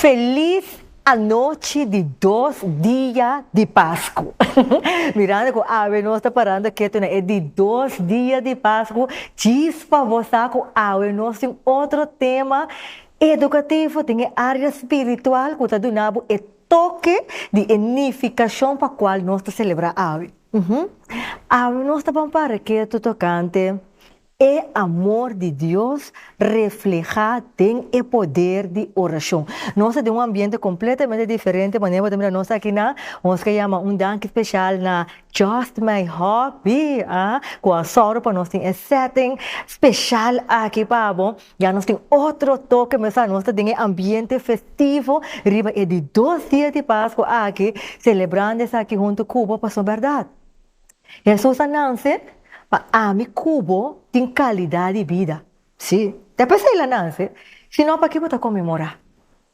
Felis anochi di dos dia di Pasku. Mirando ku awe nos ta parando ketu na e di dos dia di Pasku, djis pa bo sa ku awe nos tin otro tema edukativo den e área spiritual ku ta duna bo e toke di e nifikashon pa kual nos ta selebrá awe. Awe nos ta ban para ketu tokante E amor di Dios reflehá den e poder di orashon. Nos ta den un ambiente kompletamente diferente manera bo ta mira nos aki na. Nos ke yama un danki speshal na Just My Hobby, ah, ku a sòru pa nos tin e setting speshal aki pa bo. Ya nos tin otro toke mesa, nos ta den e ambiente festivo riba e di dos dia di Pasku aki, selebrando esaki huntu ku bo pasobra bèrdat. Hesus a nanse pa ami ku bo tin kalidat di bida. Sí, ta p'esei el a nanse. Si no, pakiko bo ta konmemorá?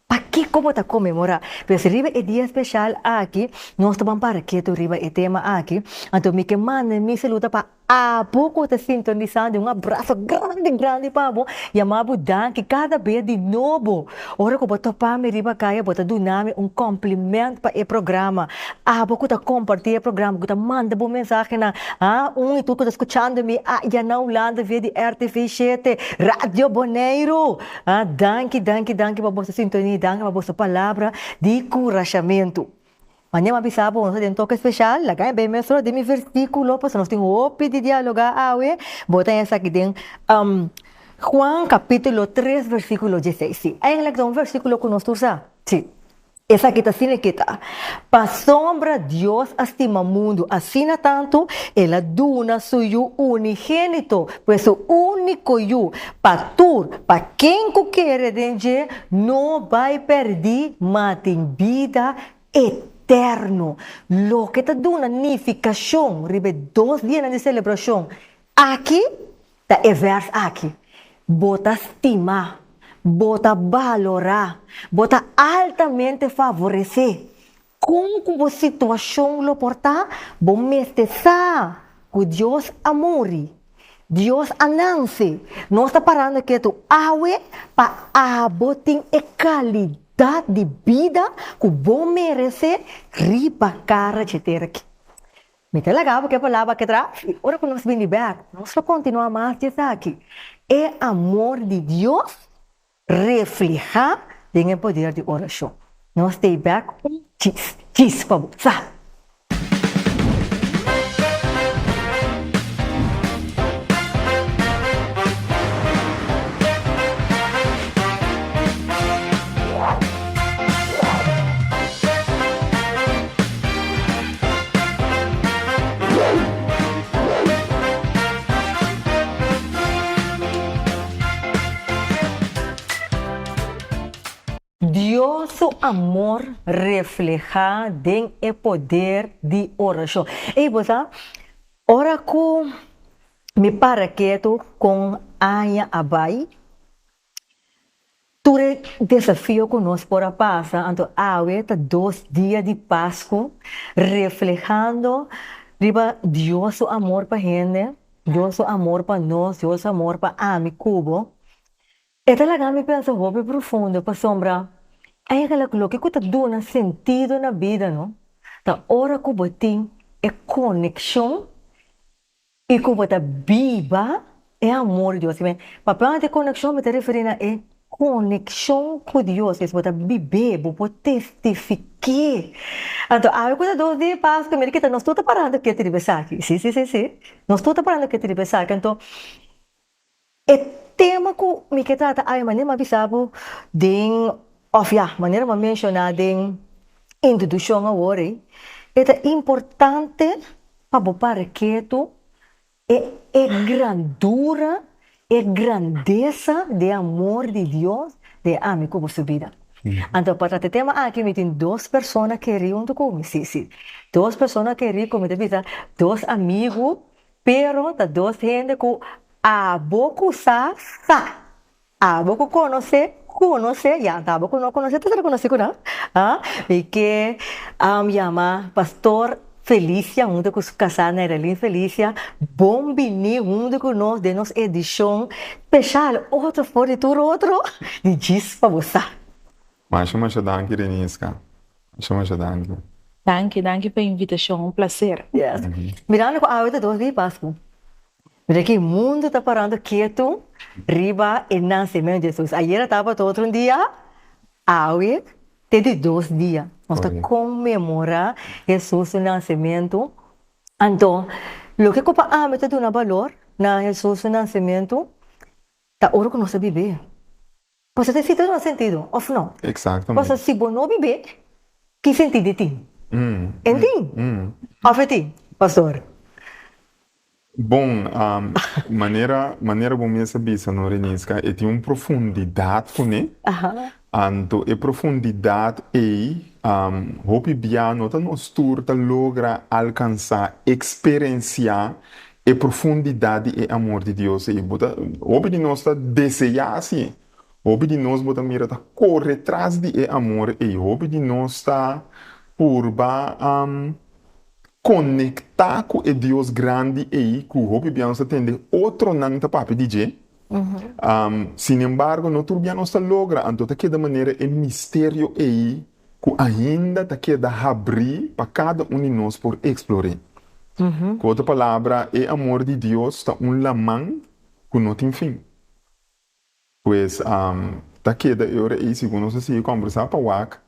Pakiko bo ta konmemorá? Pues riba e dia speshal aki, nos ta ban para ketu riba e tema aki. Anto mi ke manda mi saluda pa abo ku ta sintonisando. Un abraso grandi grandi pa bo. Yama bo danki kada bes di nobo. Ora ku bo topa mi riba kaya bo ta duna mi un kompliment pa e programa. Abo ku ta kompartí e programa, ku ta manda bo mensahenan, ah, un i tur ku ta skuchando mi aya na Hulanda via di RTV shete, Radio Boneiru. Ah, danki, danki, danki pa boso sintonia, danki pa boso palabra di kurashamentu. Manera mi a bisa bo, nos ta den toke speshal, laga mi bay mesora den mi versíkulo, pasobra nos tin hopi di dialogá awe. Bo ta esaki den Juan kapítulo tres versíkulo dieseis. Sí, eigenlijk ta un versíkulo ku nos tur sa. Sí, esaki ta asina ke ta, Pasobra Dios a stima mundu asina tantu, el a duna su Yu unigénito, pues su úniko Yu, pa tur, pa ken ku kere den dje, no bai pèrdí, ma tin bida eterno. Loke ta duna nifikashon riba e dos dianan di selebrashon aki ta e vèrs aki, Bo ta stimá, bo ta balorá, bo ta altamente favoresé. Kon ku bo situashon lo por ta, bo mester sa ku Dios a muri, Dios a nanse. Nos ta parando ketu awe pa abo tin e kalidat di bida ku bo meresé riba kara dje tera aki. Mi ta laga bo ku e palabra aki atras i ora ku nos bini bèk nos lo kontinuá mas di esaki, E amor di Dios Reflehá den e poder di orashon. Nos stay back un chis chis pa bo sa. Dios su amor reflehá den e poder di orashon. Ey, bo sa, ora ku mi para ketu kon aña a bai, tur e desafio ku nos por a pasa, anto awe ta dos dia di Pasku, reflehando riba Dios su amor pa hende, Dios su amor pa nos, Dios su amor pa ami ku bo. E ta laga mi pensa hopi profundo pasobra eigenlijk loke ku ta duna sentido na bida no ta ora ku bo tin e konekshon i ku bo ta biba e amor di Dios. Papia di konekshon mi ta referí na e konekshon ku Dios, es bo ta bib'é, bo por testifik'é. Anto awe ku ta dos dia di Pasku mira kita nos tur ta parando kete riba esaki. Si, si, si, si. Nos tur ta parando kete riba esaki. Anto E tema ku mi ke trata awe manera mi a bisa bo den òf ya manera mi a menshoná den introdushon awor ei, e ta importante pa bo para ketu e e grandura, e grandesa di e amor di Dios den ami ku bo su bida. Anto pa trata e tema aki mi tin dos persona kerí huntu ku mi, si si, dos persona kerí ku mi ta bisa dos amigu Pero ta dos hende ku abo ku sa, sa. Abo ku konosé, konosé. Ya, anto abo ku no konosé ta ser konosí ku nan. Ah, mi ke yama Pastor Felicia huntu ku su kasá Nairalyn Felicia, bon biní huntu ku nos den nos edishon speshal, otro for di tur otro, di Djis pa Bo Sa. Masha masha danki Reniska. Masha masha danki. Danki, danki pa e invitashon, un plaser. Yes. Mirando ku awe ta dos di Pasku. Mira ki mundu ta parando ketu riba e nasementu di Jesus. Ayera tabata otro un dia, awe te di dos dia. Nos ta konmemorá Jesus su nasementu. Anto, loke ku pa ami ta duna balor na Jesus su nasementu ta ora ku nos ta bib'é. Pasobra ta esei ta duna sentido, òf no? Exactamente. Pasobra si bo no bib'é, ki sentido e tin? E tin? Òf e tin, pastor? Bon, manera manera bo mes a bisa no Reniska, e tin un profundidat kuné. Anto e profundidat ei hopi bia no ta nos tur ta logra alkansá, eksperensiá e profundidat di e amor di Dios ei. Bo ta, hopi di nos ta deseá asi. Hopi di nos bo ta mira ta kore tras di e amor ei. Hopi di nos ta purba konektá ku e Dios grandi ei ku hopi bia nos ta tende otronan ta papia di dje. Sinembargo, no tur bia nos ta logra, anto ta keda manera e misterio ei ku ainda ta keda habrí pa kada un di nos por eksplor'é. Ku otro palabra, e amor di Dios ta un laman ku no tin fin. Pues, ta keda e ora ei segun nos a sigui kòmbersá pa wak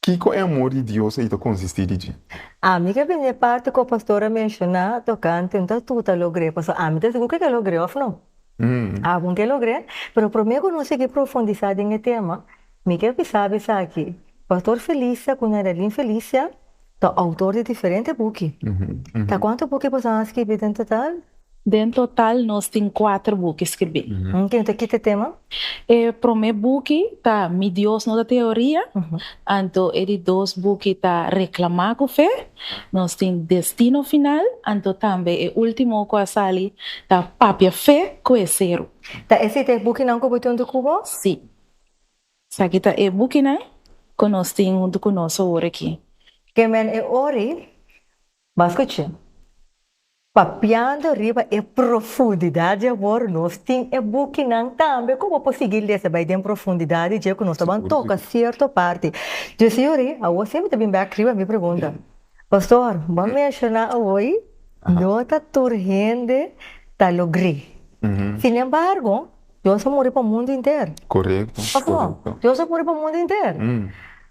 kiko e amor di Dios ei ta konsistí di dje. Ami ke bini e parti ku pastor a menshoná tokante un ta tur ta logr'é, pasobra ami ta sigur ku e ke logr'é òf no. Agun ke logr'é, pero promé ku nos sigui profundisá den e tema, Mi ke bisa bo esaki, Pastor Felicia ku Nerelin Felicia ta outor di diferente buki. Ta kuantu buki boso a skibi den total? Den total nos tin kuater buki skirbí. Ken ta kita e tema? E promé buki ta Mi Dios no ta teoria, anto e di dos buki ta Reklamá ku fe, nos tin Destino Final, anto tambe e último ku a sali ta Papia Fe ku e Seru. Ta esei ta e bukinan ku bo tin huntu ku bo? Sí. Esaki ta e bukinan ku nos tin huntu ku nos awor aki. Ke men e ori mas ku chin. Papiando riba e profundidat di amor, nos tin e bukinan tambe ku bo por sigui lesa bai den profundidat di dje ku nos ta ban toka sierto parti. Djis Yuri, awor si mi ta bin bek riba mi pregunta. Pastor, bo a menshoná awor no ta tur hende ta logr'é. Sinembargo, Dios a muri pa mundu inter. Korekto, Of no? korekto. Dios a muri pa mundu inter.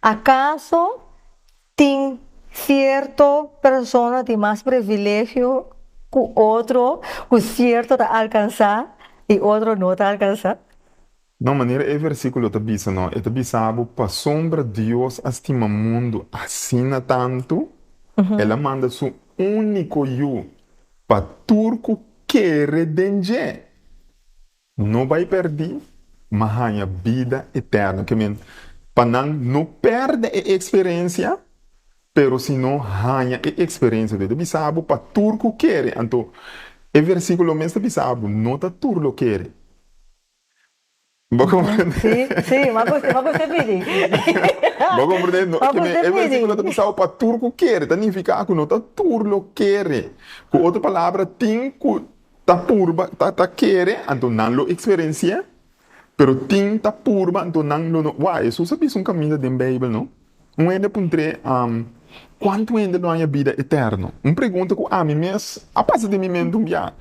Akaso tin sierto persona tin mas privilegio ku otro, ku sierto ta alkansá i otro no ta alkansá? No, manera e versíkulo ta bisa no, e ta bisa bo, Pasobra Dios a stima mundu asina tantu, el a manda su úniko Yu pa tur ku kere den dje. No bai pèrdí, ma haña bida eterno. Ke men, pa nan no pèrdè e eksperensia, pero sino haña e eksperensia. Dios ta bisa bo pa tur ku kere. Anto, e versíkulo mes ta bisa bo, no ta tur lo kere. Bo komprendé? Sí, sí, m'a gusta, m'a gusta e pidi. Bo komprendé? No, M'a ke gusta men, e e versíkulo pidi. ta bisa bo pa tur ku kere, ta nifiká ku no ta tur lo kere. Ku otro palabra, tin ku ta purba, ta ta kere, anto nan lo eksperensi'é, pero tin ta purba, anto nan lo no. Wak, Hesus a bisa un kaminda den Beibel, no? Un hende a puntr'é, Kuantu hende lo haña bida eterno? Un pregunta ku ami mes a pasa den mi mente un bia.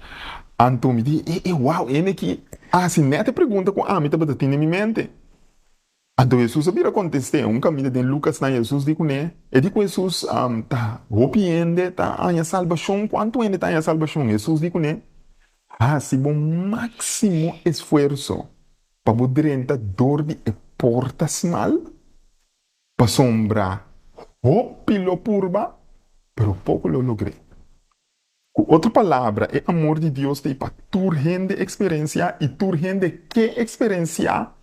Anto mi di, E, e, wou, hende aki a hasi nèt e pregunta ku ami tabata tin den mi mente. Anto Hesus a bira kontest'é, un kaminda den Lukas nan Hesus di kuné, e di ku Hesus, Ta hopi hende ta haña salbashon? Kuantu hende ta haña salbashon? Hesus di kuné, Hasi bo máksimo esfuerso pa bo drenta dor di e porta smal. Pasobra hopi lo purba, pero poko lo logr'é. Ku otro palabra, e amor di Dios ta ei pa tur hende eksperensiá i tur hende ke eksperensiá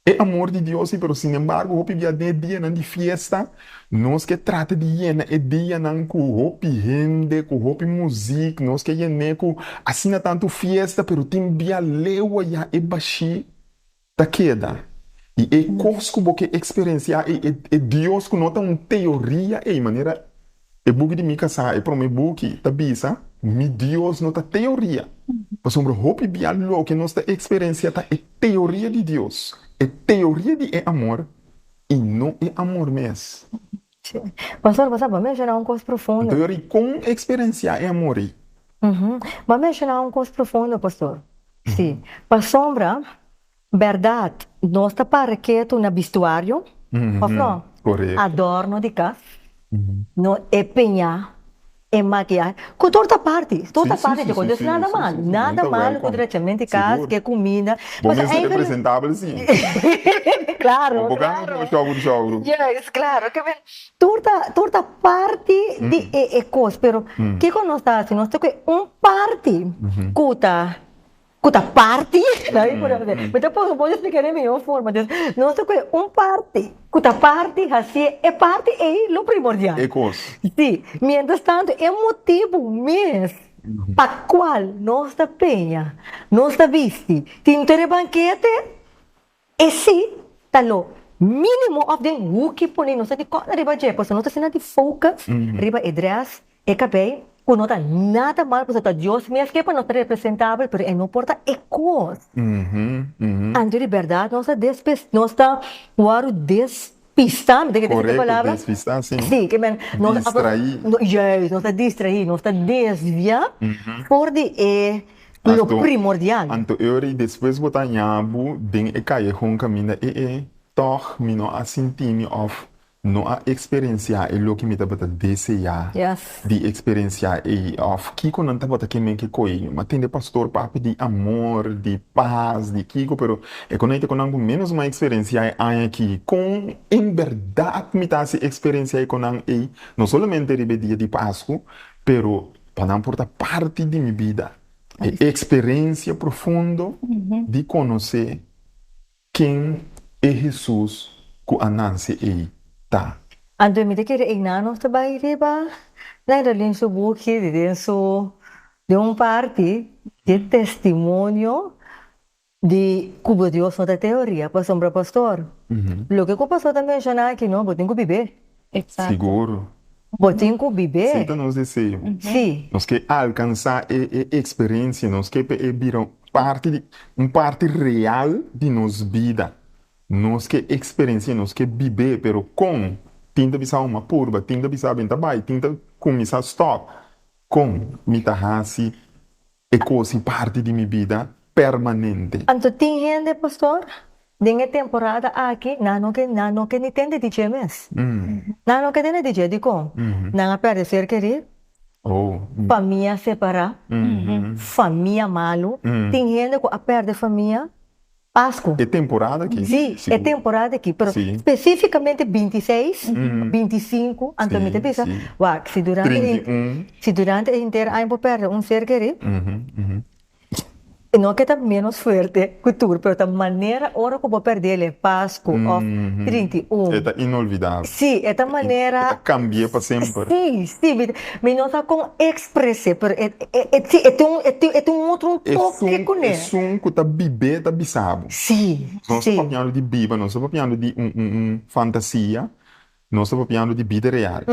e amor di Dios ei, pero sinembargo hopi bia den e dianan di fiesta nos ke trata di yena e dianan ku hopi hende, ku hopi muzik, nos ke yen'é ku asina tantu fiesta, pero tin bia leu ayá e bashí. Ta keda. I e kos ku bo ke eksperensiá ei, e e Dios ku no ta un teoria ei, manera e buki di mi kasá, e promé buki, ta bisa, Mi Dios no ta teoria. Pasobra hopi bia loke nos ta eksperensiá ta e teoria di Dios, e teoria di e amor. I no e amor mes. Sí. Pastor, bo sa, bo a menshoná un kos profundo. Anto yori kon eksperensiá e amor ei? Bo a menshoná un kos profundo, pastor. Sí. Pasobra, bèrdat, nos ta para ketu na bistuario, òf no? Korekto. Adòrno di kas, no e peñá, e makiahe, ku tur ta parti, tur ta parti dje kos, dus nada malu, nada malu ku drechament di kas, ku e kuminda. Bo mester representabel si. Klaro, Bo gana klaro. ku shògru shògru. Juist, klaro. Ke men tur ta tur ta parti di e e kos, pero kiko nos ta hasi? Nos ta kohe un parti ku ta ku ta parti, mi ta pone por explica den mihor forma, dus nos ta kohe un parti ku ta parti hasié e parti ei lo primordial. E kos. Si, mientras tanto e motibu mes pa kual nos ta peña, nos ta bisti, tin tur e bankete, E si ta lo mínimo òf den huki pone nos ta di kòrda riba dje pasobra nos ta asina di focus riba e drès, e kabei, ku no ta nada mal pasobra ta Dios mes ke pa nos ta representabel pero e no por ta e kos. Anto di bèrdat nos ta despes nos ta wòrdu despistá, mi ta kere disi e palabra? Korekto, despistá si. Si, ke men nos a Distraí. Juist, nos ta distraí, nos ta desviá for di e Lo primordial. Anto Eury, despues bo ta haña bo den e kayehon kaminda e e tòg mi no a sinti mi òf no a eksperensiá e loke mi tabata deseá di eksperensiá ei òf kiko nan tabata ke men ke koe. Mi a tende pastor papia di amor, di pas, di kiko, pero e kon ei ta kon nan ku ménos mi a eksperensiá e aña aki. Kon en bèrdat mi ta hasi eksperensiá e konnan ei, no solamente riba e dia di Pasku, pero Pa nan por ta parti di mi bida, e eksperensia profundo di konosé ken e Hesus ku a nanse ei ta. Anto mi ta kere einan nos ta bai riba Nairalyn su buki di den su den un parti di testimonio Di ku bo Dios no ta teoria, pasobra pastor, loke ku pastor ta menshoná aki no, bo tin ku bib'é. Exacto. Sigur. Bo tin ku bib'é. Esei ta nos deseo. Sí. Nos ke alkansá e e eksperensia, nos ke pa e bira un parti di, un parti real di nos bida. Nos ke eksperensi'é, nos ke bib'é, pero kon? Tin ta bisa un a purba, tin ta bisa ben ta bai, tin ta kuminsá stòp. Kon mi ta hasi E kos i parti di mi bida permanente. Anto tin hende, pastor, den e temporada aki nan no ke nan no ke ni tende di dje mes. Nan no ke tende di dje. Dikon? Nan a pèrdè ser kerí, famia separá, famia malu. Tin hende ku a pèrdè famia Pasku. E temporada aki. Sí, e temporada aki, pero spesífikamente bintiseis, bintisinku, anto mi ta bisa, wak, si durante 31. si durante e henter aña bo pèrdè un ser kerí, no ke ta ménos fuerte ku tur, pero ta manera ora ku bo pèrd'el e Pasku òf 31. E ta inolvidabel. Sí, e ta manera. E ta kambi'é pa semper. Sí, sí, mi mi no sa kon ekspres'é, pero e e sí, e tin un e tin e tin un otro toke kuné. Esun ku ta bib'é ta bisa bo. Sí, Nos ta sí. papiando di biba, nos ta papiando di un un un fantasia, nos ta papiando di bida real.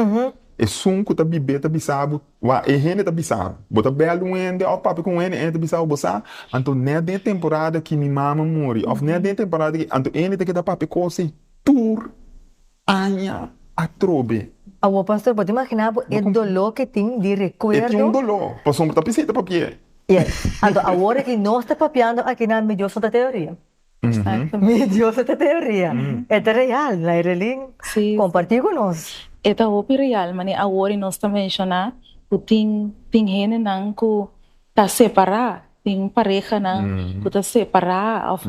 Esun ku ta bib'é ta bisa bo, wak, e hende ta bisa bo. Bo ta bèl un hende òf papia ku un hende, e hende ta bisa bo, bo sa, anto nèt den e temporada ki mi mama muri òf nèt den e temporada ki, anto e hende ta keda papia kos ei tur aña atrobe. Awor pastor, bo ta imaginá bo e doló ke tin di rekuerdo? E tin un doló, pasobra ta pis'é ta papi'é. Yes. Anto awor aki nos ta papiando aki na Mi Dios no ta teoria. Mi Dios no ta teoria. E ta real, Nairelyn. Sí. Kompartí ku nos. E ta hopi real, manera awor i nos ta menshoná ku tin tin hendenan ku ta separá, tin parehanan ku ta separá òf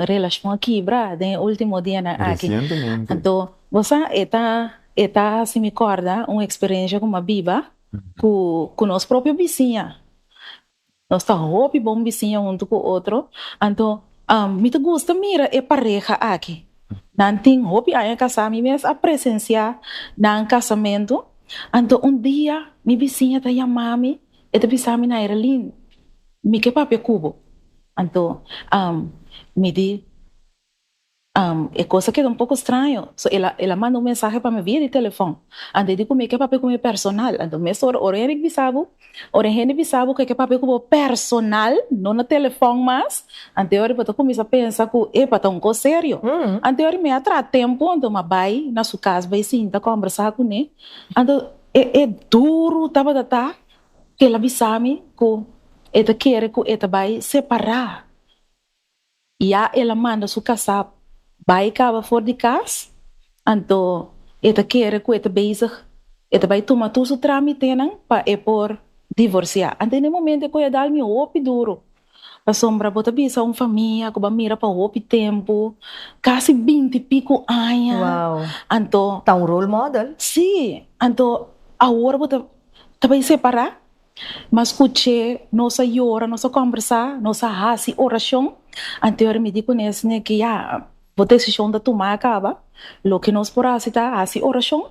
relashon a kibra den e último dianan aki. Resientemente. Anto, bo sa, e ta e ta hasi mi kòrda un eksperensia ku mi a biba ku ku nos propio bisiña. Nos ta hopi bon bisiña huntu ku otro, anto mi ta gusta mira e pareha aki. Nan tin hopi aña kasá, mi mes a presensiá nan kasamentu. Anto un dia mi bisiña ta yama mi, e ta bisa mi, Nairalyn, mi ke papia ku bo. Anto mi di. E kos a keda un poko straño. So el a el a manda un mensahe pa mi via di telefòn. Anto e di ku mi e ke papia ku mi personal. Anto mesora ora Henrik bisa bo, ora e hende bisa bo ku e ke papia ku bo personal, no na telefòn mas, anto e ora bo ta kuminsá pensa ku epa ta un kos serio. Anto e ora mi a traha tempu anto mi a bai na su kas bai sinta kòmbersá kuné. Anto e e duru tabata ta ku el a bisa mi ku e ta kere ku e ta bai separá. Ya el a manda su kasá bai kaba for di kas, anto e ta kere ku e ta bezig, e ta bai tuma tur su trámitenan pa e por divorsiá. Anto den e momento e koe a dal mi hopi duru, pasobra bo ta bisa un famia ku bo a mira pa hopi tempu, kasi binti piku aña, Wow. anto. Ta un role model. Sí, anto awor bo ta ta bai separá? M'a skuch'é, nos a yora, nos a kòmbersá, nos a hasi orashon. Anteor mi di kuné esne ki ya, bo desishon ta tumá a kaba, loke nos por hasi ta hasi orashon,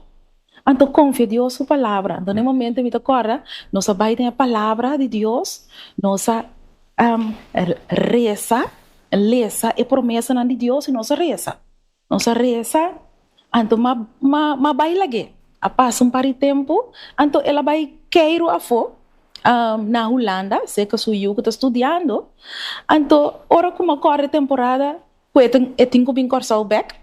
anto konfia Dios su palabra. Anto na e momento mi ta kòrda, nos a bai den e palabra di Dios, nos a resa, lesa e promesanan di Dios i nos a resa. Nos a resa, anto m'a m'a m'a bai lag'é. A pasa un par di tempu, anto el a bai keiru afó na Hulanda, serka su yu ku ta studiando. Anto ora ku m'a kòrda e temporada ku e tin e tin ku bin Kòrsou bèk,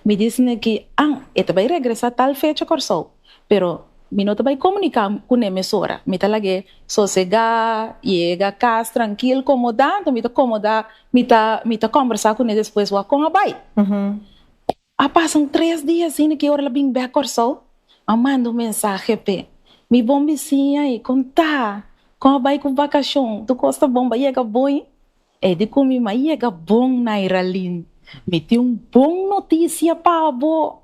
mi di esei ki, an, e ta bai regresá tal fecha Kòrsou, pero mi no ta bai komuniká kuné mesora. Mi ta lag'é sosegá, yega kas trankil, komodá, anto mi ta komodá Mi ta mi ta kòmbersá kuné despues wak kon a bai. A pasa un tres dia asina ki ora el a bin bèk Kòrsou, a manda un mensahe p'e, Mi bon bisiña ei, kon ta? Kon a bai ku vakashon? Tur kos ta bon? Bo a yega bon? E di ku mi, Mi a yega bon, Nairalyn. Mi tin un bon notisia pa bo.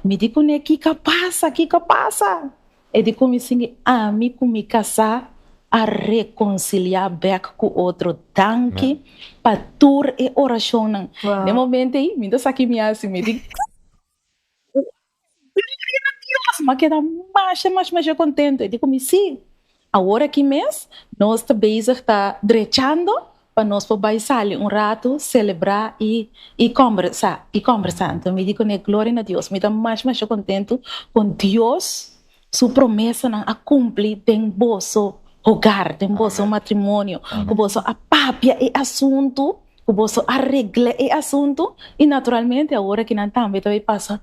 Mi di kuné, Kiko a pasa? Kiko a pasa? E di ku mi sinti ami ku mi kasá a rekonsiliá bèk ku otro. Danki pa tur e orashonnan. Den momento ei mi ta sa ki mi hasi, mi di, Gloria na Dios! Mi a keda masha masha masha kontentu. E di ku mi, Sí, awor aki mes nos ta bezig ta drechando pa nos por bai sali un ratu, selebrá i i kòmbersá i kòmbersá. Anto mi di kuné, Gloria na Dios, mi ta masha masha kontentu kon Dios su promesanan a kumpli den boso hogar, den boso matrimonio, ku boso a papia e asuntu, ku boso a regla e asuntu i naturalmente awor aki nan tambe ta bai pasa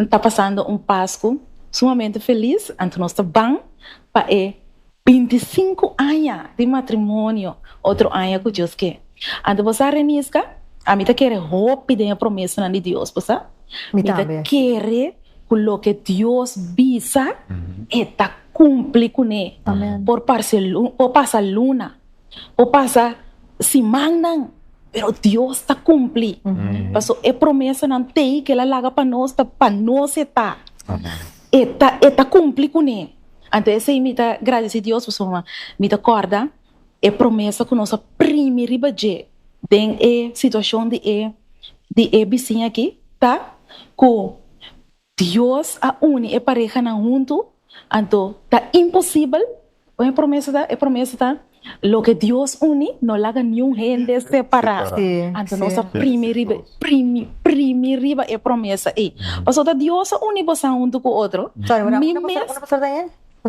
ta pasando un Pasku sumamente felis, anto nos ta ban pa e 25 aña di matrimonio otro aña ku Dios ke. Anto bo sa Reniska, ami ta kere hopi den e promesanan di Dios, bo sa? Mi Mi ta tambe. kere ku loke Dios bisa e ta kumpli kuné. Amen. Por parse por pasa luna, por pasa simannan, pero Dios ta kumpli. Paso e promesanan t'ei ku el a laga pa nos ta pa nos e ta. E ta e ta kumpli kuné. Anto esei mi ta gradisí Dios pasobra mi ta kòrda e promesa ku nos a primi riba dje den e situashon di e di e bisiña aki ta ku Dios a uni e parehanan huntu, anto ta imposibel. Kon e promesa ta? E promesa ta, Loke Dios uni, no laga niun hende separá. Anto nos a primi riba, primi, primi riba e promesa ei. Pasobra ta Dios a uni bosan huntu ku otro. Mi mes.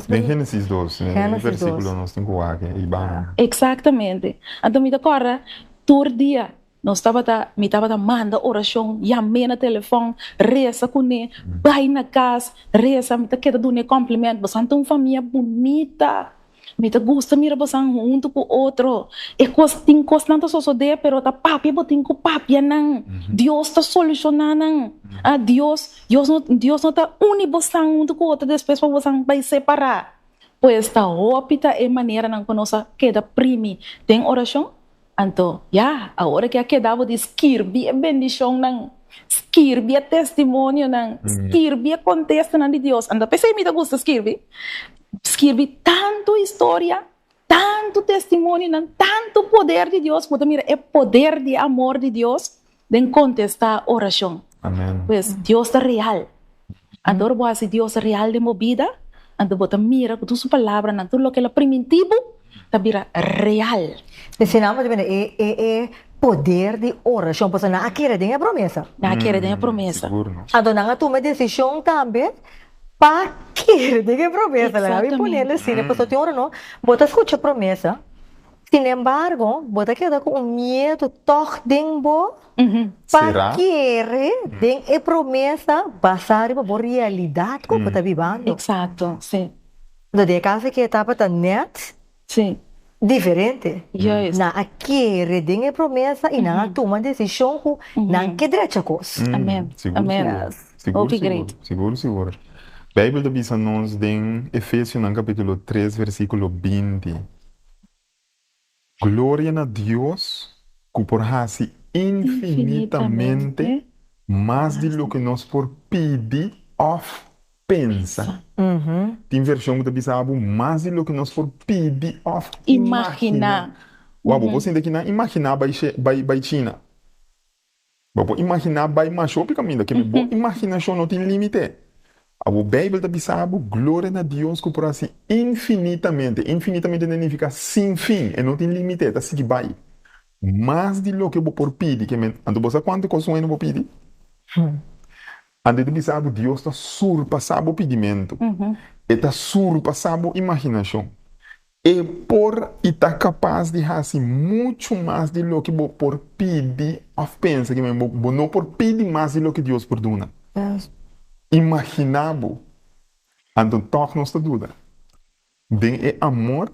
Den Génesis dos, den e versíkulo nos tin ku wak ei ban. Eksaktamente. Anto mi ta kòrda tur dia nos tabata, mi tabata manda orashon, yam'é na telefòn, resa kuné, bai na kas, resa, mi ta keda dun'é kòmplimènt, bosan ta un famia bunita. Mi ta gusta mira bosan huntu ku otro. E kos, tin kosnan ta sosodé, pero ta papia bo tin ku papia nan. Dios ta solushoná nan. Ah, Dios, Dios no, Dios no ta uni bosan huntu ku otro despues pa bosan bai separá. Pues ta hopi ta e maneranan ku nos a keda primi den orashon. Anto, ya, awor ke a keda bo di skirbi e bendishonnan, skirbi e testimonionan, skirbi e kontestanan di Dios. Anto p'esei mi ta gusta skirbi. Skirbi tantu historia, tantu testimonionan, tantu poder di Dios, bo ta mira e poder di e amor di Dios den kontestá orashon. Amen. Pues, Dios ta real. Anto ora bo hasi Dios real den bo bida, anto bo ta mira ku tur su palabranan, tur loke el a primintí bo, ta bira real. Mencionamos también e, e, e. poder di orashon, pasobra nan a kere den e promesa. Nan a kere den e promesa. Sigur no. Anto nan a tuma e desishon tambe pa kere den e promesa. Laga mi pone asina, pasobra tin ora no, bo ta skucha promesa, sinembargo bo ta keda ku un miedu tòg den bo pa kere den e promesa basá riba bo realidat ku bo ta bibando. Eksakto, si. Anto den e kaso aki e tabata nèt Sí. Diferente. Juist. Nan a kere den e promesa i nan a tuma desishon ku nan ke drecha kos. Amen. Sigur, Amen. sigur. Sigur, Hopi sigur. great. Sigur, sigur. Beibel ta bisa nos den Efesionan kapítulo tres versíkulo 20, Gloria na Dios ku por hasi infinitamente mas di loke nos por pidi òf pensa. Tin vershon ku ta bisa bo mas di loke nos por pidi òf imaginá. Wou, bo por sinti aki nan imaginá bai bai bai China. Bo por imaginá bai masha hopi kaminda, kende bo imaginashon no tin límite. Awor Beibel ta bisa bo, Gloria na Dios ku por hasi infinitamente, infinitamente ta nifiká sin fin, e no tin límite, e ta sigui bai. Mas di loke bo por pidi, kende anto bo sa kuantu kos un hende por pidi? Anto e ta bisa bo, Dios ta surpasá bo pidimentu, e ta surpasá bo imaginashon. E por i ta kapas di hasi muchu mas di loke bo por pidi òf pensa. Kimen bo, bo no por pidi mas di loke Dios por duna. Imaginá bo. Anto tòg nos ta duda den e amor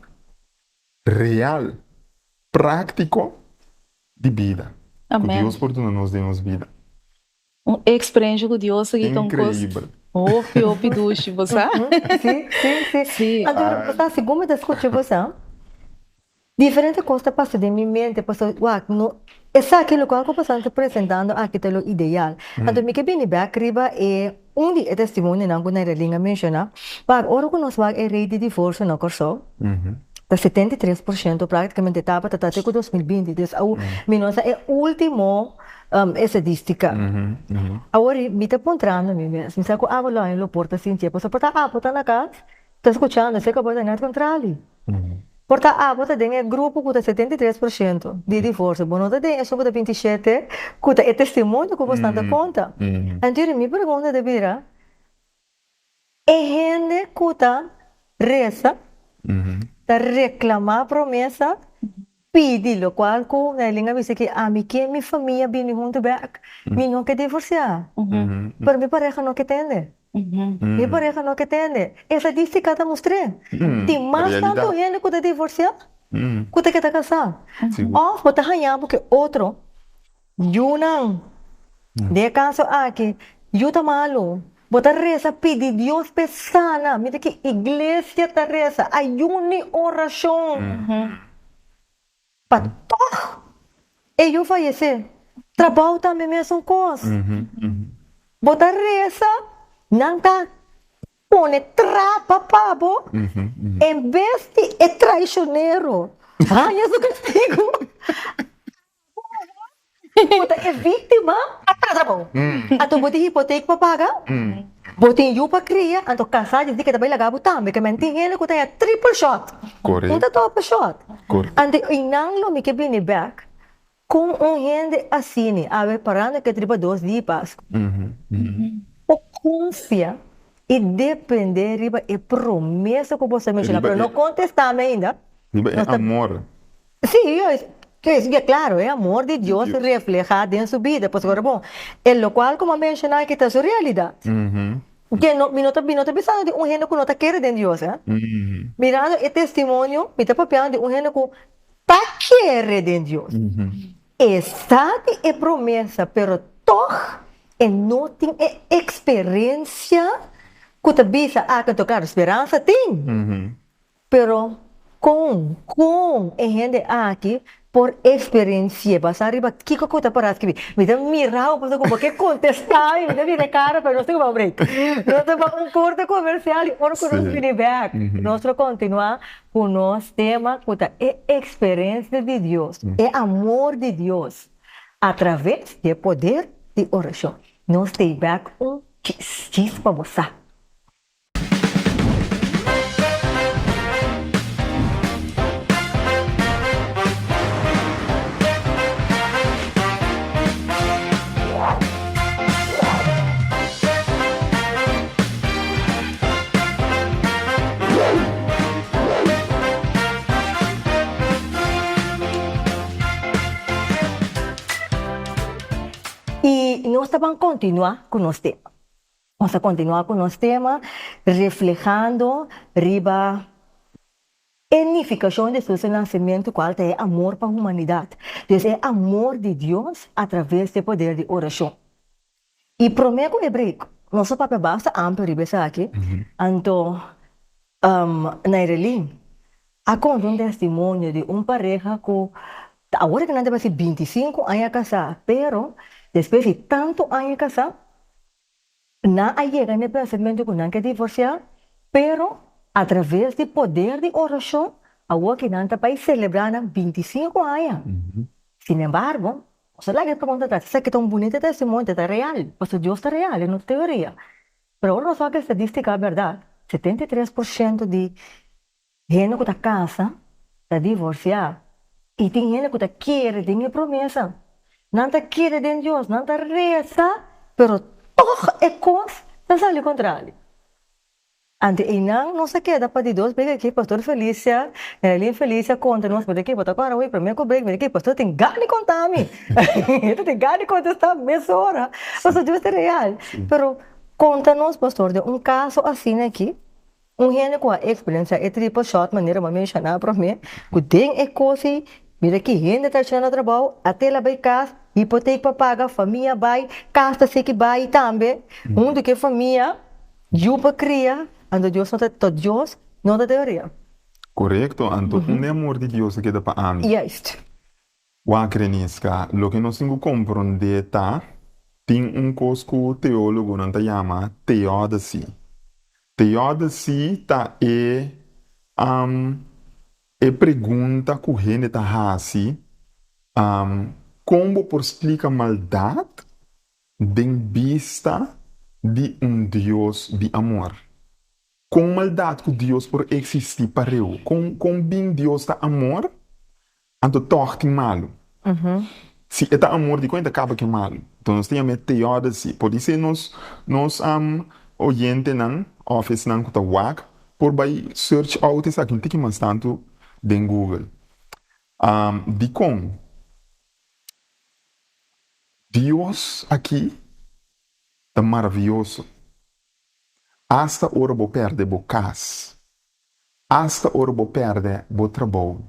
real, práktiko di bida ku Dios por duna nos den nos bida. Un experiencia cu Dios aki ta un cos hopi hopi dushi, bo sa? Si, si, si. Si. Anto, bo sa, segun mi ta scucha bo sa, diferente cos ta pasa den mi mente, pasobra wak, no, esaki locual cu boso ta presentando aki ta lo ideal. Anto mi ke bini bek riba e un di e testimonionan cu Nairalyn a menciona, wak, ora cu nos wak e rate di divorcio na Corsou, ta 73% practicamente tabata ta te cu 2020, dus awo mi no sa e ultimo Estadistica. Awor mi ta puntrando mi mes, mi sa cu abo lo lo por ta sintié, pasobra por ta abo ta na cas ta scuchando, esei cu abo ta net contrali. Por ta abo ta den e grupo cu ta 73% di divorcio, bo no ta den esun cu ta 27 cu ta e testimonio cu bo stan ta conta. Anto mi pregunta ta bira, E hende ku ta resa ta reklamá promesa, pidi lokual ku Nailin a bisa ki ami ke mi famia bini huntu bèk, mi no ke divorsiá, pero mi pareha no ke tende, mi pareha no ke tende. Estadístika ta mustr'é, tin mas tantu hende ku ta divorsiá ku ta keda kasá. Òf bo ta haña bo ke otro Yunan, den e kaso aki, yu ta malu. Bo ta resa pidi Dios p'e sana. Mi ta ki iglesia ta resa ayuno i orashon pa tòg e yu fayesé. Trabou tambe mesun kos. Bo ta resa, nan ta pone trapa pa bo en bes di e traishonero haña su kastigu. Bo ta e víktima a pasa bo. Anto bo tin hipotek pa paga, bo tin yu pa kria, anto kasá di ke ta bai laga bo tambe, ke men tin hende ku ta haña triple shot. Un ta double shot. Anto einan lo mi ke bini bèk kon un hende asini awe parando ke riba dos di Pasku por konfia i depende riba e promesa ku bo sa menshoná, pero no kontestá mi ainda. Riba e amor. Sí, ya claro, e amor di Dios refleha den su bida, pasobra bon, e locual cu mi a menciona aki ta su realidad. Ke no, mi no ta, mi no ta bisando di un hende cu no ta kere den Dios, eh. Mirando e testimonio, mi ta papiando di un hende cu ta kere den Dios. E sa di e promesa, pero tog e no tin e experiencia cu ta bisa, ah, anto claro, speransa tin. Pero kon, kon e hende aki por eksperensi'é basá riba kiko ku ta pará skibi? Mi ta mira bo pasobra ku bo ke kontestá mi, mi ta bira e kara pero nos tin ku bai un break. Nos ta bai un korte komersial i ora ku nos bini bèk nos lo kontinuá ku nos tema ku ta e eksperensia di Dios, e amor di Dios atraves di e poder di orashon. Nos stay bèk un chis chis pa bo sa. Nos ta ban kontinuá ku nos tema. Nos ta kontinuá ku nos tema reflehando riba e nifikashon di Hesus su nasementu kual ta e amor pa humanidat. Dus e amor di Dios atraves di e poder di orashon. I promé ku e break nos a papia basta amplio riba esaki, anto Nairelyn a konta un testimonio di un pareha ku ta awor ku nan ta basi bintisinku aña kasá, pero despues di tantu aña kasá nan a yega na e pensamentu ku nan ke divorsiá, pero atraves di poder di orashon awor ku nan ta bai selebrá nan bintisinku aña. Sinembargo, nos a laga e pregunta atrás, esaki ta un bunita testimonio, ta real, pasobra Dios ta real, e no ta teoria. Pero ora nos wak e stadistika bèrdat, 73 por shento di hende ku ta kasa ta divorsiá i tin hende ku ta kere den e promesa. Nan ta kere den Dios, nan ta resa, pero tòg e kos ta sali kontrali. Anto einan nos a keda pa di dos break aki, Pastor Felicia, Nerelyn Felicia konta nos, mi ta ke bo ta kòrda awor promé ku break, mi ta ke pastor tin gana di konta mi, e ta tin gana di kontestá mesora, pasobra Dios ta real. Pero konta nos pastor den un kaso asina aki, un hende ku a eksperensiá e triple shot manera bo a menshoná promé, ku den e kos ei mira ki hende ta hasiendo trabou, a tela bai kas, hipotek pa paga, famia bai, kas ta seki bai tambe, huntu ku e famia. Yu pa kria, anto Dios no ta, to Dios no ta teoria. Korekto, anto unda e amor di Dios a keda pa ami? Juist. Wak, Reniska, loke nos tin ku komprondé ta, tin un kos ku teólogonan ta yama teódesi. Teódesi ta e, e pregunta ku hende ta hasi, kon bo por splika maldat Den bista di un Dios di amor. Kon maldat ku Dios por eksistí pareu? Kon kon bin Dios ta amor, anto tòg tin malu? Si e ta amor, dikon e ta kaba ku e malu? Enton nos ta yama e teódesi. Podisé nos nos oyentenan òf esnan ku ta wak por bai search out esaki un tiki mas tantu den Google. Dikon? Dios aki ta maravioso. Asta ora bo perde bo kas, asta ora bo perde bo trabou,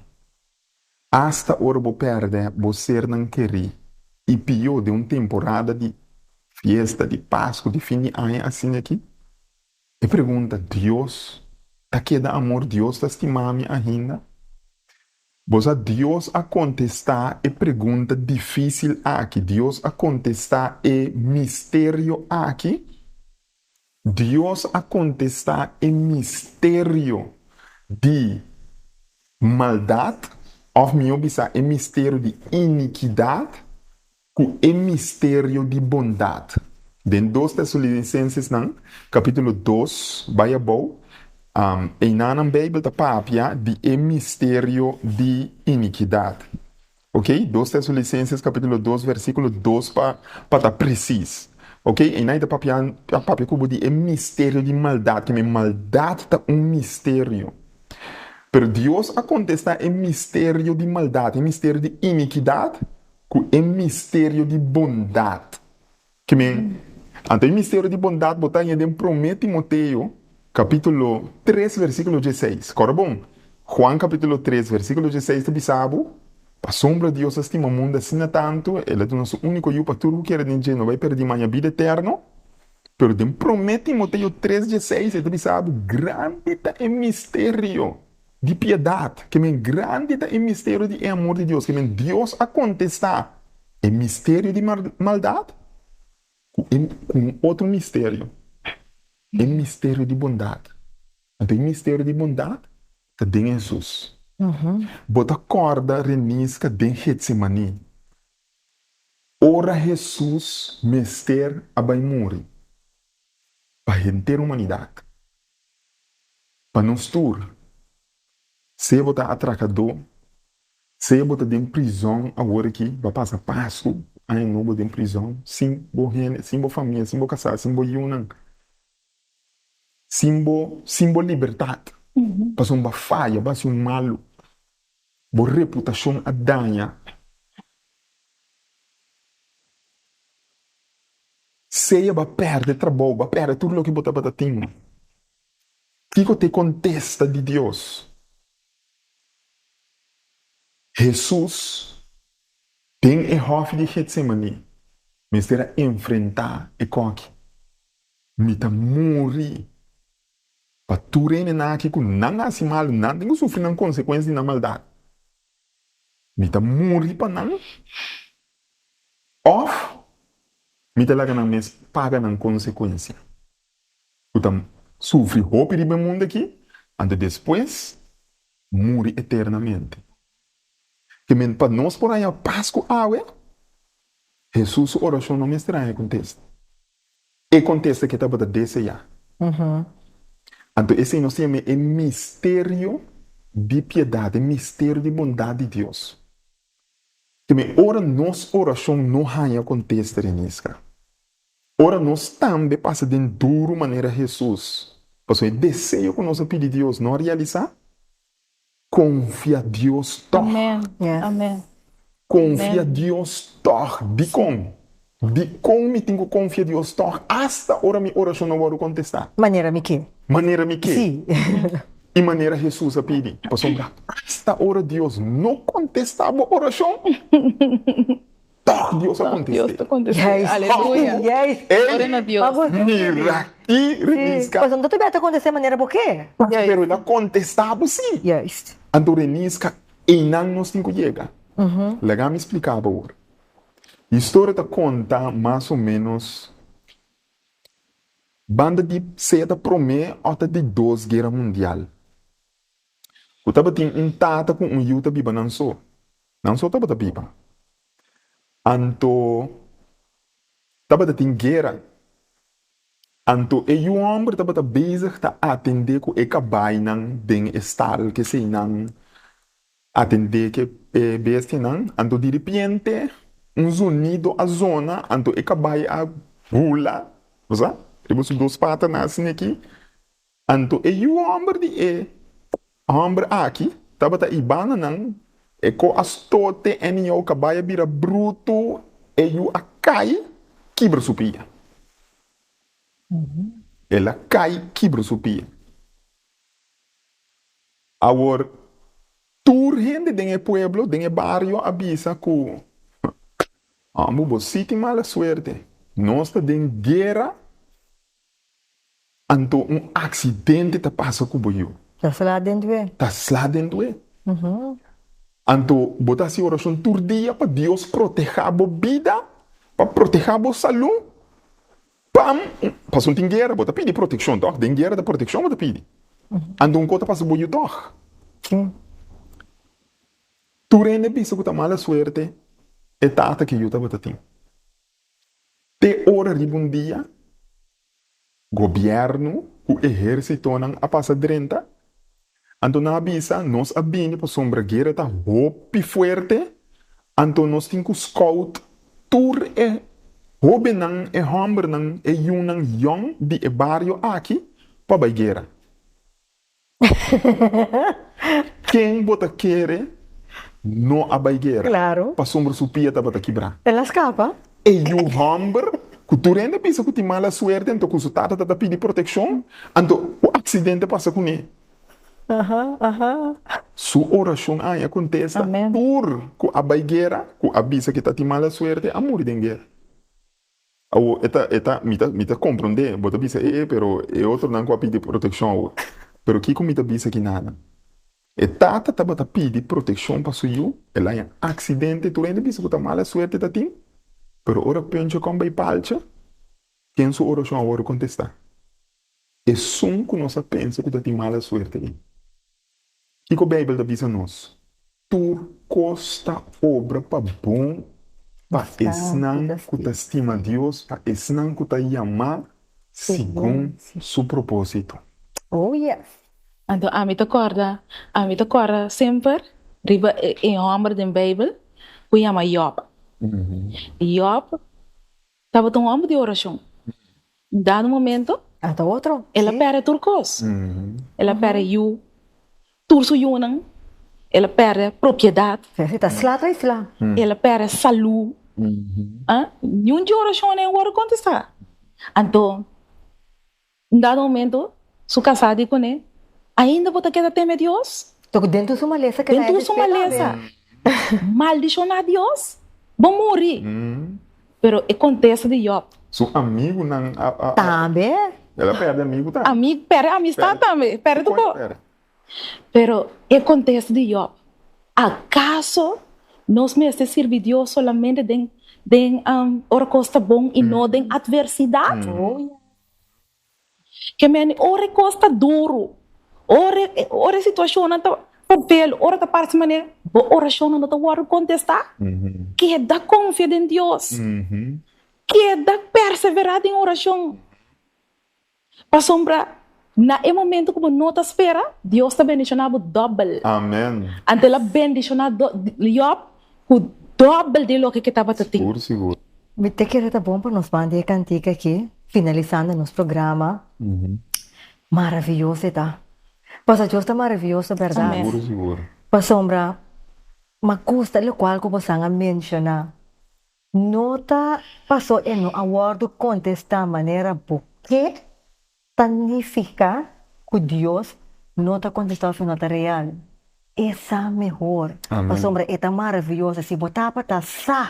asta ora bo perde bo sernan kerí i pió den un temporada di fiesta, di Pasku, di fin di aña asina aki, E pregunta, Dios ta keda amor? Dios ta stima mi ainda? Bo sa Dios a kontestá e pregunta difísil aki? Dios a kontestá e misterio aki? Dios a kontestá e misterio di maldat, òf mihó bisá e misterio di inikidat? Ku e misterio di bondat. Den Dos Tesalonicenses-nan, kapítulo dos bai abou, einan nan Beibel ta papia di e misterio di inikidat. Oke, Dos Tesalonicenses kapítulo dos versíkulo dos pa pa ta presis. Oke, einan e ta papia ta papia ku bo di e misterio di maldat, keme maldat ta un misterio. Pero Dios a kontestá e misterio di maldat, e misterio di inikidat, Ku e misterio di bondat. Ke men, anto e misterio di bondat bo ta haña den Promé Timoteo kapítulo tres versíkulo dieseis. Kòrda bon, Juan kapítulo tres versíkulo dieseis ta bisa bo, Pasobra Dios a stima mundu asina tantu, el a duna su úniko Yu pa tur ku kere den dje no bai pèrdí ma haña bida eterno. Pero den Promé Timoteo tres dieseis e ta bisa bo, Grandi ta e misterio. Di piedat, ke men grandi ta e misterio di e amor di Dios, ke men Dios a kontestá e misterio di maldat ku e ku un otro misterio, e misterio di bondat. Anto e misterio di bondat ta den Hesus. Bo ta kòrda Reniska den Getsemaní, ora Hesus mester a bai muri pa henter humanidat? Pa nos tur, sea bo ta atrakadó, sea bo ta den prizòn awor aki, bo a pasa Pasku, Aña Nobo den prizòn, sin bo hende, sin bo famia, sin bo kasá, sin bo yunan, sin bo, sin bo libertat, pasobra bo a faya, bo a hasi un malu, bo reputashon a daña. Sea bo a pèrdè trabou, bo a pèrdè tur loke bo tabata tin. Kiko ta e kontesta di Dios? Hesus den e hòfi di Getsemani mester a enfrentá e kòki, Mi ta muri pa tur hendenan aki ku nan hasi malu, nan tin ku sufri nan konsekuensia di nan maldat. Mi ta muri pa nan òf mi ta laga nan mes paga nan konsekuensia ku ta sufri hopi riba e mundu aki, anto despues muri eternamente. Ke men pa nos por haña pas ku awe, Hesus su orashon no mester haña kontesta. E kontesta ke tabata deseá. Anto esei nos ta yama e misterio di piedat, e misterio di bondat di Dios. Ke men ora nos orashon no haña kontesta, Reniska, ora nos tambe pasa den duru manera Hesus, pasobra e deseo ku nos a pidi Dios no a realisá, Konfia Dios tòg. Amen. Amen. Konfia Dios tòg. Dikon? Dikon mi tin ku konfia Dios tòg asta ora mi orashon no wòrdu kontestá? Manera mi ke. Manera mi ke. Sí. I manera Hesus a pidi. Pasobra asta ora Dios no kontestá bo orashon, Tòg Dios a Tòg Dios kontest'é. ta kontest'é. Juist. Aleluya. Juist. Gloria na Dios. Pa bo Mira ki Sí, Reniska. pasobra no ta bia ta kontest'é manera bo ke. Juist. Pero el a kontestá bo sí. Juist. Anto Reniska, einan nos tin ku yega. Laga mi splika bo awor. Historia ta konta mas o ménos banda di sea ta promé òf ta di dos guera mundial. Ku tabatin un tata ku un yu ta biba nan so. Nan so tabata biba. Anto tabata tin guera. Anto e yu hòmber tabata bezig ta atendé ku e kabainan den e stal, keseinan atendé ku e bestianan. Anto diripiente un zonido a zona, anto e kabai a bula, bo sa, riba su dos patanan asin'aki. Anto e yu hòmber di e hòmber aki tabata i bananan, e ko a stote en jou kabai a bira brutu, e yu a kai kibra su pia. El a kai kibra su pia. Awor, tur hende den e pueblo, den e bario a bisa ku, Hòmber, bo si tin mala suerte. Nos ta den guera. Anto un aksidente ta pasa ku bo yu. Ta sla den due. Ta sla den due. Anto bo ta hasi orashon tur dia pa Dios protehá bo bida, pa protehá bo salú. Pam! Pasobra tin guera, bo ta pidi protekshon tòg? Den guera ta protekshon bo ta pidi. Anto un kos ta pasa ku bo yu tòg. Tur hende bisa ku ta mala suerte e tata ku e yu tabata tin. Te ora riba un dia, gobièrnu ku ehérsitonan a pasa drenta, anto nan a bisa, Nos a bini pasobra guera ta hopi fuerte, anto nos tin ku scout tur e hóbennan, e hòmbernan, e yunan yòn di e bario aki pa bai guera. Ken bo ta kere no a bai guera? Claro. Pasobra su pia tabata kibrá. El a skapa. E yu hòmber ku tur hende bisa ku tin mala suerte anto ku su tata ta ta pidi protekshon, anto un aksidente pasa kuné. Aha, aha. Su orashon a haña kontesta. Amen. Tur ku a bai guera, ku a bisa ku ta tin mala suerte, a muri den guera. Awor, e ta, e ta, mi ta, mi ta komprondé, bo ta bisa, e, e, pero e otronan ku a pidi protekshon awor. Pero kiko mi ta bisa ki nada? E tata tabata pidi protekshon pa su yu, el a haña aksidente, tur hende bisa ku ta mala suerte ta tin, pero ora Pencho kon bai palcha, ken su orashon a wòrdu kontestá? Esun ku nos a pensa ku ta tin mala suerte ei. Kiko Beibel ta bisa nos? Tur kos ta obra pa bon pa esnan ku ta stima Dios, pa esnan ku ta yamá segun su propósito. Oh yes. Anto ami ta kòrda, ami ta kòrda semper riba e hòmber den Beibel ku yama Yòb. Yòb Tabata un hòmber di orashon. Un dado momento, Ata otro, el a sí. pèrdè tur kos. El a pèrdè yu, tur su yunan, el a pèrdè propiedat. Sí, sí, ta sla ta sla. El a pèrdè salú. Ah, niun di orashonnan a wòrdu kontestá. Anto un dado momento su kasá di kuné, Ainda bo ta keda teme Dios? Tok den tur su malesa keda Den tur su malesa. Maldishoná Dios, bo muri. Pero e kontesta di Jòb. Su amigunan a. Tambe. El a pèrdè amigu tambe. Amigu, pèrdè amistat tambe, pèrdè tur kos. Pero e kontesta di Jòb, Akaso nos mester sirbi Dios solamente den den ora kos ta bon i no den atversidat? Ke mende ora e kos ta duru, ora ora e situashonnan ta papel, ora ta parse manera bo orashonnan no ta wòrdu kontestá, keda konfia den Dios, keda perseverá den orashon. Pasobra na e momento ku bo no ta spera, Dios ta bendishoná bo dòbel. Amen. Anto el a bendishoná Jòb ku dòbel di loke ke tabata tin. Sigur, sigur. Mi ta kere ta bon pa nos banda e kantika aki, finalisando nos programa. Maravioso e ta. Pasobra Dios ta maravioso, bèrdat? Sigur, sigur. Pasobra mi a gusta lokual ku bosan a menshoná. No ta paso e no a wòrdu kontestá manera bo ke ta nifiká ku Dios no ta kontestá òf e no ta real. E sa mehor, pasobra e ta maravioso. Si bo tabata sa,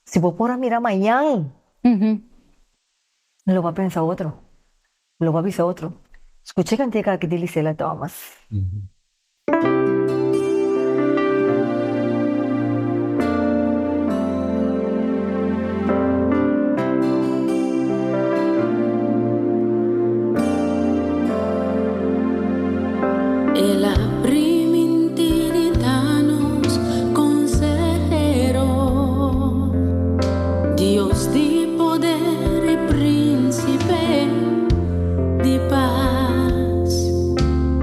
si bo por a mira mañan, lo bo a pensa otro, lo bo a bisa otro. Skucha e kantika aki di Lisela Thomas. El a primintí di ta nos konsehero, Dios di poder i Prínsipe di pas.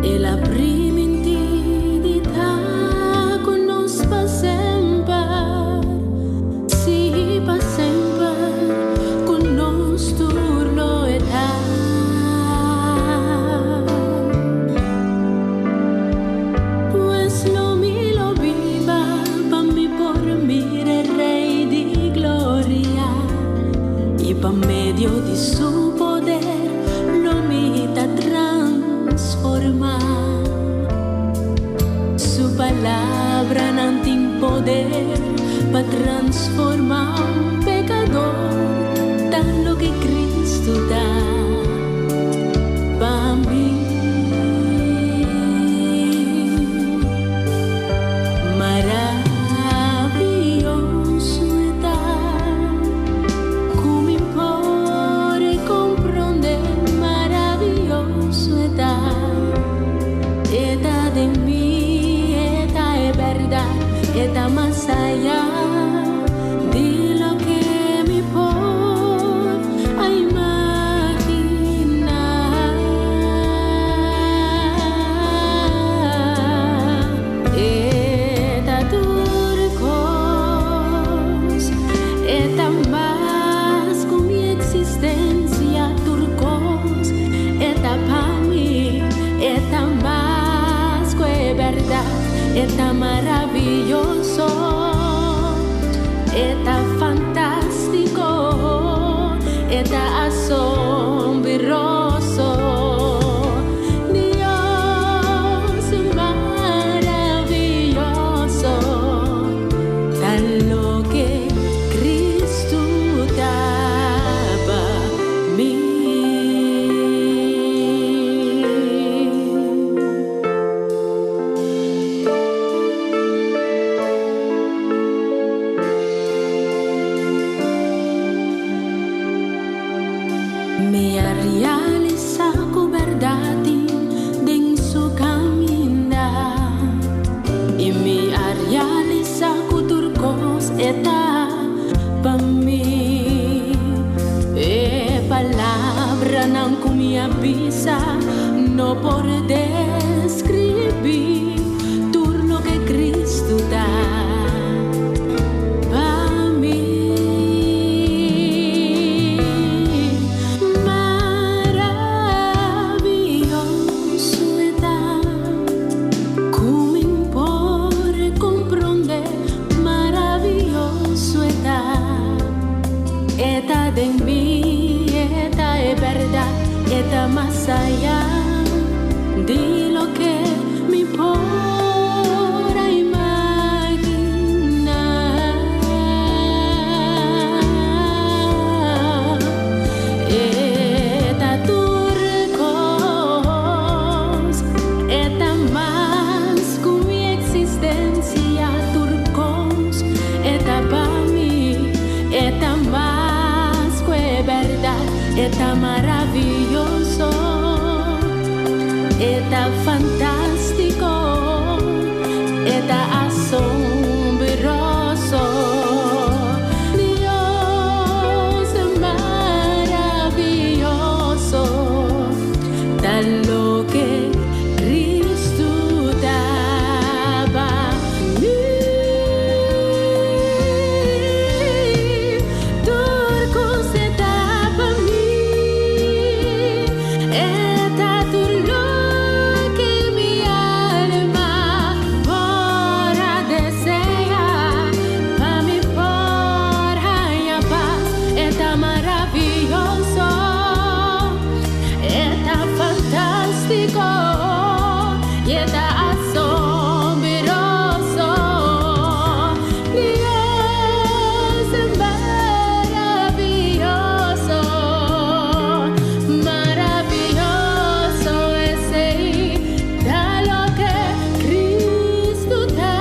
El a primintí di ta ku nos pa semper, sí, pa semper ku nos tur lo e ta. Pues lo mi lo biba pa mi por mira e Rey di gloria, i pa medio di su poder lo mi ta transformá. Su palabranan tin poder pa transformá un pekador, ta loke Cristo ta pa mi. Maravioso e ta. Ku mi por komprondé maravioso e ta. E ta den mi, e ta e bèrdat, e ta mas ayá di loke mi por a imaginá. E ta tur kos, e ta mas ku mi eksistensia, tur kos e ta pa mi, e ta mas ku e bèrdat, e ta maravioso, e ta fantástiko, e ta asombroso. Dios maravioso, ta loke Cristo ta pa mi. Mi a realisa ku bèrdat tin den su kaminda, i mi a realisa ku tur kos e ta pa mi. E palabranan ku mi a bisa no por deskribí tur loke Kristu ta. Pa mi maravioso e ta, ku mi por komprondé, maravioso e ta, e ta den mi, e ta. ta maravioso, e ta fantástiko, e ta asombroso. Dios maravioso, ta loke Kristu ta pa mi. Tur kos e ta pa mi, e ta tur loke mi alma por a deseá, pa mi por haña pas. E ta maravioso, e ta fantástiko, i e ta asombroso. Dios maravioso, maravioso esei, ta loke Kristu ta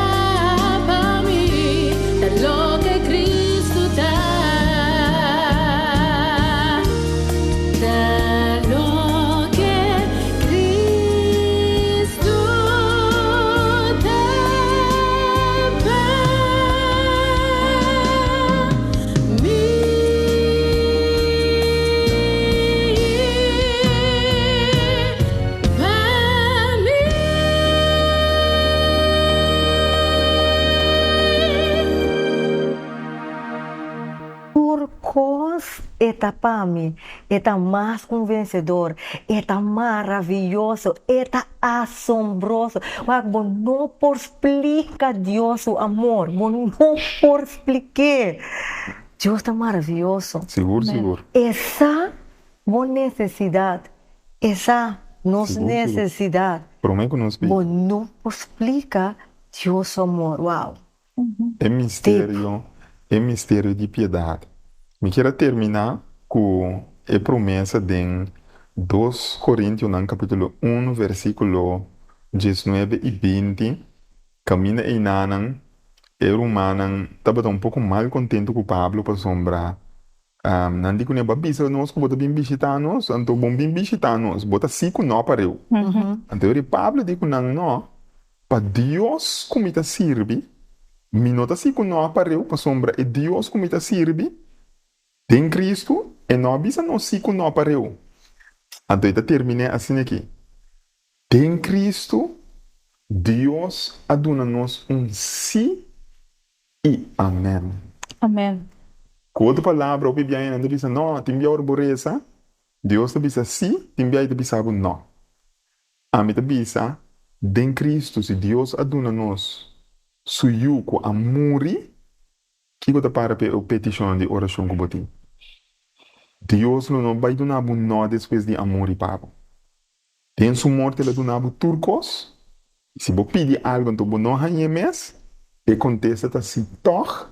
pa mi, ta loke Kristu ta. Ta loke Kristu ta pa mi. Pa mi. Tur kos e ta pa mi. E ta mas ku un vensedor. E ta maravioso. E ta asombroso. Wak, bo no por splika Dios su amor. Bo no por splik'é. Dios ta maravioso. Sigur, sigur. E sa bo nesesidat. E sa nos Sigur, sigur. nesesidat. Promé ku nos Bo pidi. no por splika Dios su amor. Wow. E misterio, e misterio di piedat. Mi kier a terminá ku e promesa den Dos Korintionan kapítulo un versíkulo diesnuebe i binti, kaminda einanan e rumannan tabata un poko mal kontentu ku Pablo pasobra nan di kuné, Bo a bisa nos ku bo ta bin bishitá nos, anto bo bin bishitá nos, bo ta si ku no pareu. Anto e Pablo di ku nan, No, Pa Dios ku mi ta sirbi, mi no ta si ku no a pareu, pasobra e Dios ku mi ta sirbi den Kristu, e no a bisa nos si ku no a pareu. Anto e ta terminé asina aki, Den Kristu, Dios a duna nos un sí i amèn. Amèn. Ku otro palabra, hopi biaha nan ta bisa, No, tin bia ora bo resa, Dios ta bisa sí, tin bia e ta bisa bo no. Ami ta bisa, den Kristu, si Dios a duna nos Su Yu ku a muri, kiko ta para p'e petishonnan di orashon ku bo tin? Dios lo no bai duna bo nò despues di a muri pa bo. Den Su morto El a duna bo tur kos, i si bo pidi algu anto bo no hañ'é mes, e kontesta ta si tòg,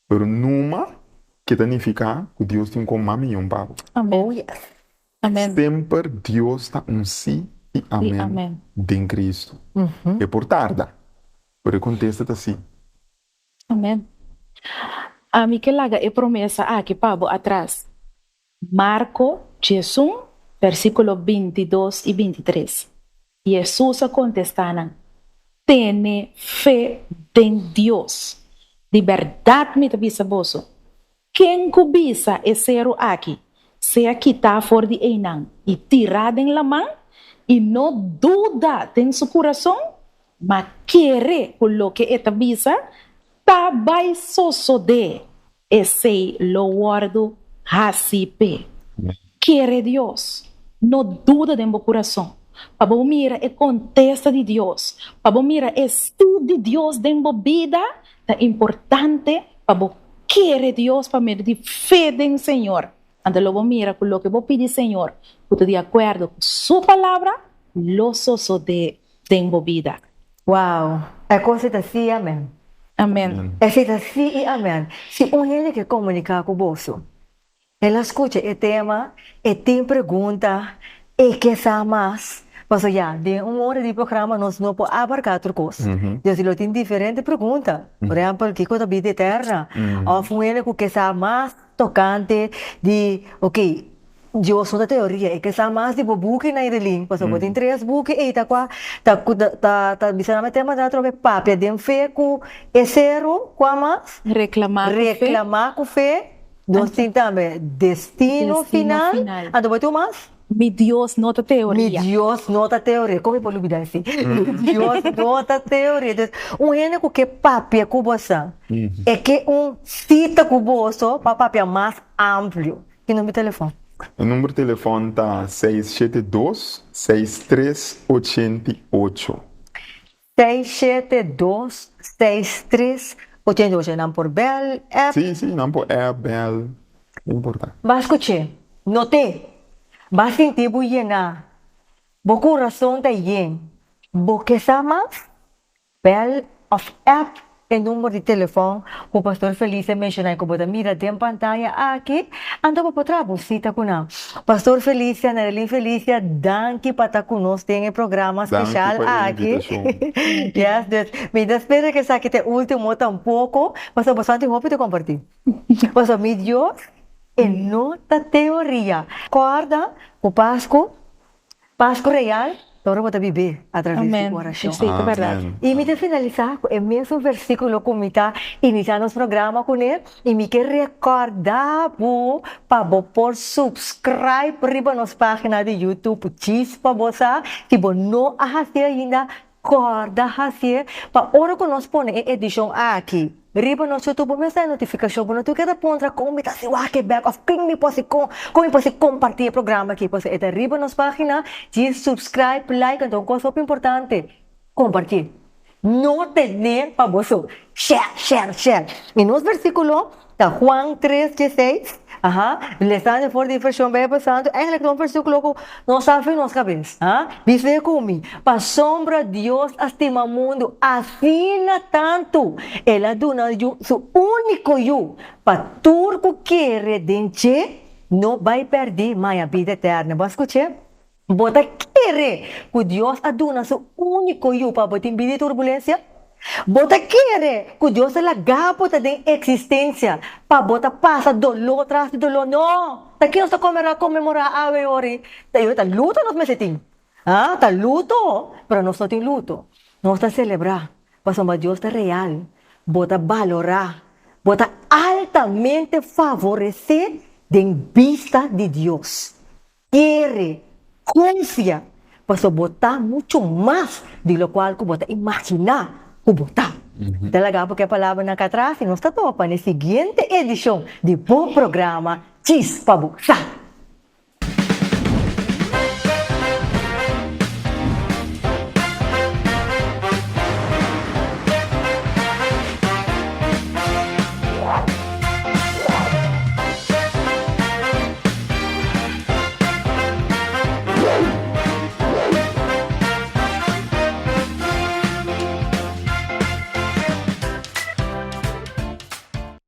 pero numa ke ta nifiká ku Dios tin kon mas miyon pa bo. Amen. Oh yes. Amen. Semper Dios ta un sí i I amen amen. den Cristo. E por tarda, pero e contesta ta sí. Amen. Ami ke laga e promesa aki pa bo atras. Marko 11, versíkulo 22 i 23. Hesus a kontestá nan, Tene fe den Dios. Di bèrdat mi ta bisa boso, Ken ku bisa e seru aki, Sea kitá for di einan i tirá den laman, i no duda den su kurason, ma kere ku loke e ta bisa ta bai sosodé, esei lo wòrdu hasi p'e. Kere Dios. No duda den bo kurason. Pa bo mira e kontesta di Dios, pa bo mira e sí di Dios den bo bida, ta importante pa bo kere Dios pa medio di fe den Señor. Anto lo bo mira ku loke bo pidi Señor ku ta di akuerdo ku Su Palabra lo sosodé den bo bida. Wow! E kos ei ta sí i amèn. Amèn. Esei ta sí i amèn. Si un hende ke komuniká ku boso, El a skucha e tema, e tin pregunta, e ke sa mas. Pasobra ya, den un ora di programa nos no por abarká tur kos. Dios lo tin diferente pregunta. Por ehèmpel, kiko ta bida eterna? Òf un hende ku ke sa mas tokante di, oke, Dios no ta teoria, e ke sa mas di bo buki na Irelin, pasobra bo tin tres buki ei ta kua ta ku ta ta ta bisa nan mester manda atrobe papia den fe ku e seru, kua mas? Reklamá ku fe. Reklamá ku fe, nos tin tambe destino Destino final, final. anto bo tin un mas? Mi Dios no ta Mi teoria. Dios no ta teoria, kon mi por lubida esei? Mi Dios no ta teoria, dus un hende ku ke papia ku bo sa, e ke un sita ku boso pa papia mas amplio. Ki number telefòn? E number telefòn ta 672 6388. 672 6388. Nan por bèl, app? Sí, sí, nan por app, bèl, no importa. Ba skuch'é, not'é, ba sinti bo yená, bo kurason ta yen, bo ke sa mas? Bel of app e number di telefon ku Pastor Felicia menshoná i ku bo ta mira den pantaya aki, anto bo por traha bo sita ku nan. Pastor Felicia, Nerelyn Felicia, danki pa ta ku nos den e programa Danki speshal pa e aki. invitashon. Yes, dus mi ta spera ku esaki ta e ultimo tampoko, pasobra boso tin hopi ta kompartí. Pasobra mi Dios e no ta teoria. Kòrda ku Pasku Pasku real ta ora bo ta bib'é atraves di Amen. orashon. Esei ta bèrdat. Amen. I mi ta finalisá ku e mesun versíkulo ku mi ta inisiá nos programa kuné, i mi ke rekòrdá bo pa bo por subscribe riba nos página di YouTube djis pa bo sa si bo no a hasié ainda. Kòrda hasié pa ora ku nos pone e edishon aki riba nos YouTube bo mester haña notifikashon bo no tin keda puntra kon mi ta hasi wak e bèk òf ken mi por hasi kon kon mi por hasi kompartí e programa aki pasobra e ta riba nos página djis subscribe like anto un kos hopi importante kompartí no ten'é pa bo so share share share i nos versíkulo ta Juan tres dieseis aha lesando for di vershon Bijbel Santu eigenlijk ta un versíkulo ku nos sa fin nos kabes ha bis'é ku mi pasobra Dios a stima mundu asina tantu el a duna yu su úniko yu pa tur ku kere den dje no bai pèrdí ma haña bida eterno bo a skuch'é? Bo ta kere ku Dios a duna su úniko Yu pa bo tin bida di turbulensia? Bo ta kere ku Dios a laga bo ta den eksistensia pa bo ta pasa doló tras di doló? No! Ta kin nos ta komerá, konmemorá, awe ori? Ta yo ta luto nos mester tin. Ha, ta luto, pero nos no tin luto. Nos ta selebrá pasobra Dios ta real. Bo ta balorá, bo ta altamente favoresé den bista di Dios. Kere, konfia, pasobra bo ta muchu mas di lokual ku bo ta imaginá ku bo ta. Ta laga bo ku e palabranan ka atras i nos ta topa na e siguiente edishon di bo programa Djis pa Bo Sa.